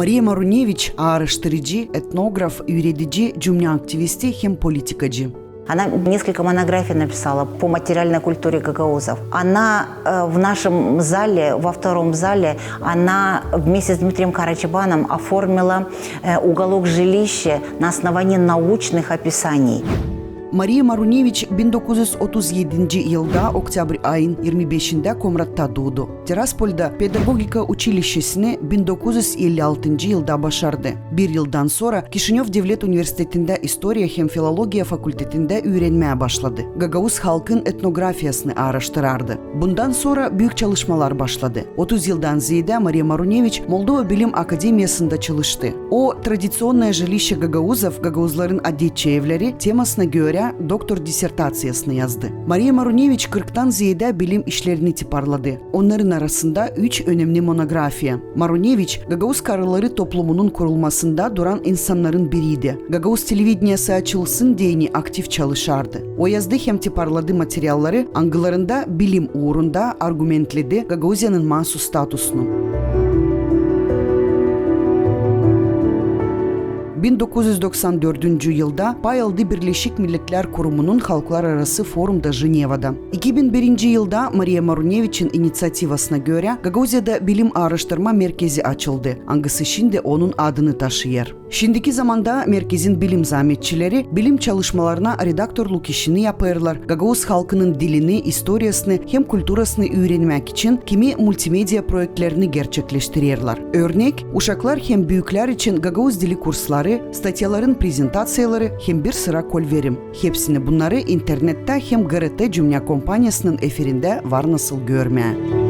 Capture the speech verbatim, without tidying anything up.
Mariya Maruneviç aaraştırıcı, etnograf, üüredici, cümne aktivisti hem politikacı. Она несколько монографий написала по материальной культуре гагаузов. Она э, в нашем зале, во втором зале, она вместе с Дмитрием Карачабаном оформила э, уголок жилища на основании научных описаний. Mariya Maruneviç bin dokuz üz otuz edinci yılda oktâbr ayın irmi beşindä Komratta duudu. Tiraspolda pedagogika uçilişçesini bin dokuz üz elli altıncı yılda başardı. Bir yıldan sora Kişinöv devlet universitetindä istoriya hem filologiya fakultetindä üürenmää başladı. Gagauz halkın etnografiyasını aaraştırardı. Bundan sora büük çalışmalar başladı. Otuz yıldan zeedä Mariya Maruneviç Moldova bilim akademiyasında çalıştı. O, Традиционное жилище гагаузов, gagauzların adetçä evleri, temasına görä doktor dissertaţiyasını yazdı. Mariya Maruneviç kırktan zeedä bilim işlerini tiparladı. Onnarın arasında üç önemni monografiya. Maruneviç gagauz karıları toplumunun kurulmasında duran insannarın biriydi. Gagauz televideniesi açılsın deyni aktiv çalışardı. O yazdı hem tiparladı materialları, angılarında bilim uurunda argumentledi Gagauziyanın maasuz statusunu. Bin dokuz üz doksan dördüncü yılda pay aldı Birleşik Milletlär Kurumunun halklararası forumda Jenevada. İki bin birinci yılda Mariya Maruneviçin iniţiativasına görä Gagauziyada bilim aaraştırma merkezi açıldı, angısı şindi onun adını taşıyêr. Şindiki zamanda merkezin bilim zaametçileri bilim çalışmalarına redaktorluk işini yapêrlar, gagauz halkının dilini, istoriyasını hem kulturasını üürenmäk için kimi multimedia proektlerini gerçekleştirerlär. Örnek, uşaklar hem büüklär için gagauz dili kursları, statyaların prezentaţiyaları hem bir sıra kolverim. Hepsini bunnarı internettä hem G R T cümne kompaniyasının efirindä var nasıl görmää.